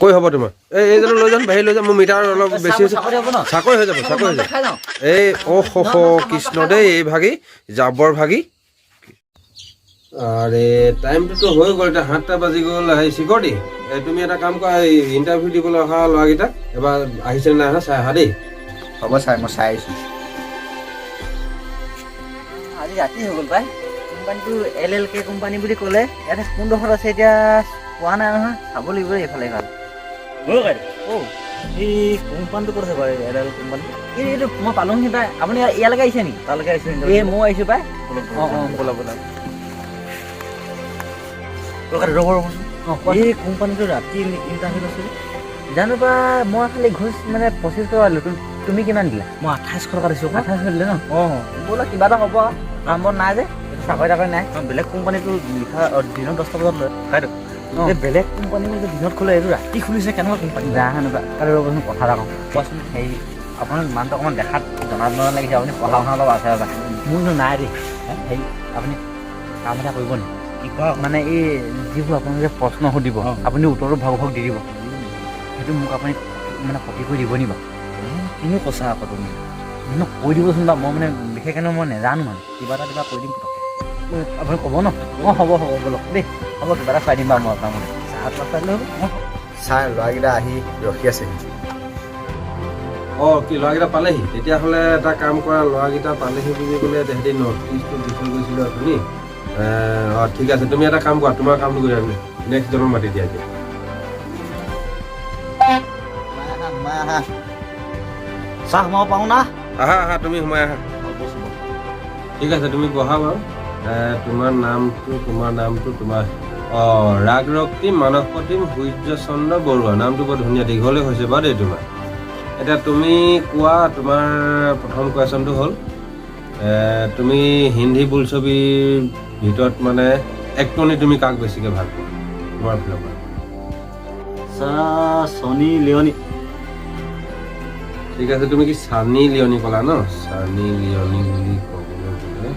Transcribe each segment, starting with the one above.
চাকৰি হ'ব তোমাৰ। এই এইজনক লৈ যাম, বাহিৰ লৈ যাম। মোৰ মিটাৰ অলপ বেছি হৈছে। চাকৰি হ'ব ন? চাকৰি হৈ যাব, চাকৰি হৈ যাব। খাই যাওঁ। এই অ' হ কৃষ্ণ দেই, এই ভাগি জাবৰ ভাগি। আৰে, টাইমটোতো হৈ গ'ল, এতিয়া 7টা বাজি গ'ল। হেৰি চিকৰিটি, এই তুমি এটা কাম কৰা, এই ইণ্টাৰভিউ দিবলৈ অহা ল'ৰাকেইটাক এবাৰ আহিছে নে নাই অহা চাই আহা দেই। হ'ব ছাৰ, মই চাই আহিছোঁ। আজি ৰাতি হৈ গ'ল পাই। কোম্পানীটো এল এল কে কোম্পানী বুলি ক'লে, ইয়াতে কোনডোখৰত আছে এতিয়া পোৱা নাই নহয়, চাব লাগিব দেই এইফালে এইফালে। অ', এই কোম্পানীটো ক'ত আছে বাৰু, এল এল কোম্পানী? এইটো মই পালোহি পাই। আপুনি ইয়ালৈকে আহিছে নেকি? তালৈকে আহিছোঁ। এই ময়ো আহিছোঁ পাই। অঁ, ব'লা ব'লা। ৰ'ব, ৰ'বচোন। অঁ, কোৱাচোন। এই কোম্পানীটো ৰাতি ইণ্টাৰভিউ লৈছিল। জানো বা, মই খালি ঘোচ মানে 25 টকা দিলোঁ। তুমি কিমান দিলা? মই 28 টকা দিছোঁ আকৌ। 28 দিলে ন? অঁ। বোলা কিবা এটা হ'ব আৰু। কাম বন নাই যে, চাকৰি তাকৰি নাই। অঁ, বেলেগ কোম্পানীটো লিখা দিনত 10টা বজাত লয় কাইদেউ। অঁ। এই বেলেগ কোম্পানীবোৰ যে দিনত খোলে, এইটো ৰাতি খুলিছে, কেনেকুৱা কোম্পানী? জানো বা। কালি ৰ'বচোন, কথা এটা কওঁ। কোৱাচোন। হেৰি, আপোনাৰ মানুহটো অকণমান দেখাত জনা জনা লাগিছে, আপুনি পঢ়া শুনা অলপ আছে বা মোৰনো নাই দেই। হেৰি, আপুনি কাম এটা কৰিব নেকি? কি কোৱা? মানে এই যিবোৰ আপোনালোকে প্ৰশ্ন সুধিব, আপুনি উত্তৰটো ভাগ ভাগ দি দিব, সেইটো মোক আপুনি মানে কপি কৰি দিব নি বাৰু? কিনো কৈছা আকৌ তুমি? মোক কৈ দিবচোন বাৰু, মই মানে বিশেষকৈ মই নেজানো মানে। কিবা এটা কিবা কৰি দিম পটককৈ। আপুনি ক'ব ন? অঁ, হ'ব হ'ব, ব'লক দেই। হ'ব, কিবা এটা খুৱাই দিম বাৰু মই আপোনাক। চাহ একাপ খুৱাই দিলে হ'ব। ছাৰ, ল'ৰাকেইটা আহি ৰখি আছেহি। অঁ, কি ল'ৰাকেইটা পালেহি? তেতিয়াহ'লে এটা কাম কৰা, ল'ৰাকেইটা পালেহি বুলি ক'লে তেহেঁতি নটিচটো দি থৈ গৈছিলে অথনি। অঁ, ঠিক আছে, তুমি এটা কাম কৰা, তোমাৰ কামটো কৰি নেক্সট জনক মাতি দিয়া এতিয়া। সোমাই আহা, সোমাই আহা। চাহ সোমাব পাৰোঁ না? আহা আহা, তুমি সোমাই আহা। ঠিক আছে, তুমি বহা বাৰু। তোমাৰ নামটো তোমাৰ অঁ ৰাগৰক্তিম মানস প্ৰতিম সূৰ্যচন্দ্ৰ বৰুৱা, নামটো বৰ ধুনীয়া, দীঘলে হৈছে বাৰু দেই তোমাৰ। এতিয়া তুমি কোৱা, তোমাৰ প্ৰথম কুৱেশ্যনটো হ'ল, তুমি হিন্দী বোলছবিৰ ভিতৰত মানে এক্টনি তুমি কাক বেছিকৈ ভাল পোৱা তোমাৰ ফালৰ পৰা? ছাৰ, চনী লিঅনি। ঠিক আছে, তুমি কি চানি লিয়নি ক'লা ন? চানি লিয়নি বুলি ক'বলৈ গ'লে,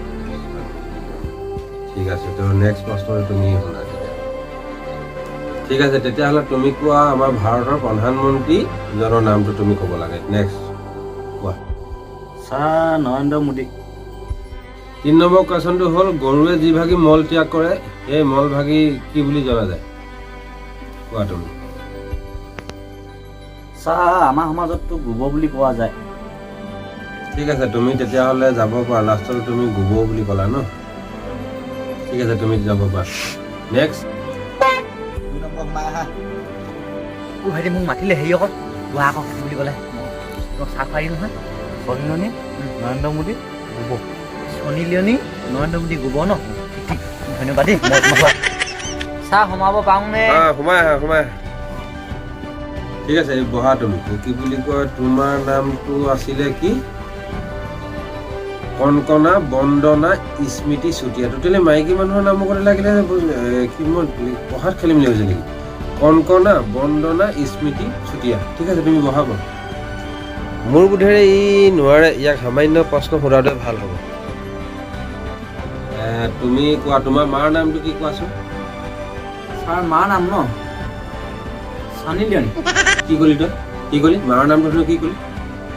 ঠিক আছে। তো নেক্সট প্ৰশ্নটো তুমি শুনা তেতিয়া। ঠিক আছে, তেতিয়াহ'লে তুমি কোৱা, আমাৰ ভাৰতৰ প্ৰধানমন্ত্ৰীজনৰ নামটো তুমি ক'ব লাগে নেক্সট, কোৱা। ছাৰ, নৰেন্দ্ৰ মোদী। 3 নম্বৰ কুৱেশ্যনটো হ'ল, গৰুৱে যি ভাগি মল ত্যাগ কৰে, সেই মল ভাগি কি বুলি জনা যায়, কোৱা তুমি। ছাৰ, আমাৰ সমাজততো গোবৰ বুলি কোৱা যায়। ঠিক আছে, তুমি তেতিয়াহ'লে যাব পাৰা। লাষ্টত তুমি গোবৰ বুলি ক'লা ন? ঠিক আছে, তুমি যাব পাৰা। নেক্সট। 2 নম্বৰ, সোমাই আহা। অ' ভাইটি, মোক মাতিলে হেৰি আকৌ, কোৱা আকৌ, কি বুলি ক'লে? মই তোমাক চাহ খুৱাই দিম নহয়। চনী লিঅনি, নৰেন্দ্ৰ মোদী, গোবৰ। চনী লিয়নি, নৰেন্দ্ৰ মোদী, গোবৰ ন? ঠিক ঠিক, ধন্যবাদ দেই। মই চাহ সোমাব পাৰোঁনে? অঁ, সোমাই আহা, সোমাই আহা। ঠিক আছে, এই বহা তুমি। কি বুলি কয়, তোমাৰ নামটো আছিলে কি? কনকনা বন্দনা স্মৃতি চুতীয়া। টোটেলি মাইকী মানুহৰ নাম মুখতে লাগিলে। কি মই পঢ়াত খেলি মেলি হৈছে নেকি? কনকনা বন্দনা স্মৃতি চুতীয়া। ঠিক আছে, তুমি বহা বাৰু। মোৰ বোধেৰে ই নোৱাৰে, ইয়াক সামান্য প্ৰশ্ন সোধাটোৱে ভাল হ'ব। তুমি কোৱা, তোমাৰ মাৰ নামটো কি কোৱাচোন? ছাৰ, মাৰ নাম ন? চনী লিয়নি। কি কলি তই? কি কলি? মাৰ নামটো তই কি কলি?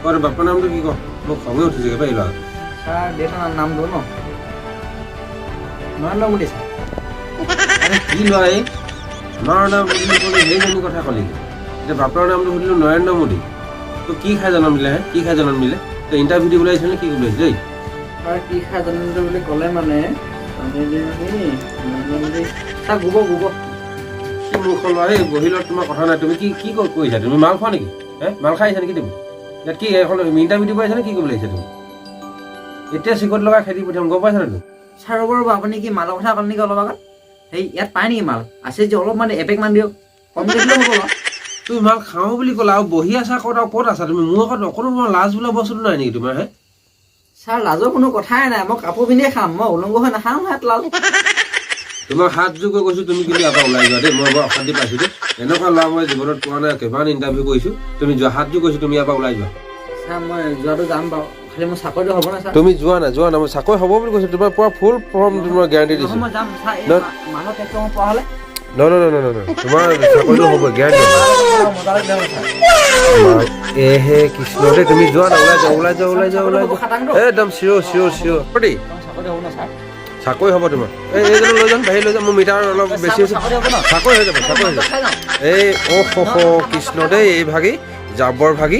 ক, তোৰ বাপৰ নামটো কি ক। মোক খঙে উঠিছেগৈ পাই ল'ৰা। ছাৰ, দেউতাৰ নামটো ন? নৰেন্দ্ৰ মোদী ছাৰ। আৰে, কি ল'ৰা এই? মাৰ নামটো সুধিলো, ক'লি সেইজনী কথা ক'লি। এতিয়া বাপৰ নামটো সুধিলো, নৰেন্দ্ৰ মোদী। তোক কি খাই জন্ম দিলে হে? কি খাই জন্ম দিলে? তই ইণ্টাৰভিউ দিবলৈ আহিছ নে কি কৰিবলৈ আহিছ দেই? ছাৰ, কি খাই জন্ম দিলে বুলি ক'লে মানে চনী লিয়নি, নৰেন্দ্ৰ মোদী, ছাৰ, গোবৰ, গোবৰ। কি মূৰ্খ ল'ৰা এই! বহি লোৱাত তোমাৰ কথা নাই। তুমি কি কি কৰিছা? তুমি মাল খোৱা নেকি হে? মাল খাই আহিছা নেকি তুমি ইয়াত? কি এখন ইণ্টাৰভিউ দিব আহিছা নে কি কৰিবলৈ আহিছা তুমি? এতিয়া চিকট লগাই খেদি পঠিয়াম, গম পাইছা নে তুমি? ছাৰ, ৰ'ব ৰ'ব, আপুনি কি মালৰ কথা ক'লে নেকি অলপ আগত? সেই ইয়াত পায় নেকি মাল? আছে যে অলপ মানে এপেক মান দিয়ক, কমকৈ দিলেও হ'ব বাৰু। তুমি মাল খাওঁ বুলি ক'লা আৰু বহি আছা ক'ত আৰু ক'ত আছা তুমি? মোৰ আগত অকণো তোমাৰ লাজ বোলা বস্তুটো নাই নেকি তোমাৰ হে? ছাৰ, লাজৰ কোনো কথাই নাই। মই কাপোৰ পিন্ধিয়ে খাম, মই উলংগ হৈ নাখাওঁ নহয় লাল। তোমাক হাত জোৰ কৰি কৈছো, তুমি কিন্তু ইয়াৰ পৰা ওলাই যোৱা দেই। মই বৰ অশান্তি পাইছো দেই। এনেকুৱা ল'ৰা মই জীৱনত পোৱা নাই, কিমান ইণ্টাৰভিউ কৰিছো। তুমি যোৱা, হাত জোৰ কৰিছো, তুমি ইয়াৰ পৰা ওলাই যোৱা। ছাৰ, মই যোৱাটো যাম বাৰু, খালি মোৰ চাকৰিটো হ'ব না ছাৰ? তুমি যোৱা না, যোৱা না। মই চাকৰি হ'ব বুলি কৈছো, তোমাৰ পুৰা ফুল ফৰ্ম তোমাৰ গেৰাণ্টি দিছো। নহয়, মই যাম ছাৰ, এই নহয়। মালৰ পেকটো মই পোৱা হ'লে। ন ন ন ন ন, তোমাৰ চাকৰিটো হ'ব, গেৰাণ্টি। মজা লাগিলে হ'ব ছাৰ। এহে কৃষ্ণ দেই, তুমি যোৱা না, ওলাই যোৱা, ওলাই যোৱা, ওলাই যোৱা, ওলাই যোৱা। খাটাংটো। একদম চিয়'ৰ, চিয়'ৰ, চিয়'ৰ দেই। চাকৰি হ'ব ন ছাৰ? চাকৰি হ'ব তোমাৰ। এই এইজনক লৈ যাম, বাহিৰ লৈ যাম। মোৰ মিটাৰ অলপ বেছি হৈছে। চাকৰি হ'ব ন? চাকৰি হৈ যাব, চাকৰি হৈ যাব। খাই যাওঁ। এই অ' হ হ, কৃষ্ণ দেই, এই ভাগি জাবৰ ভাগি।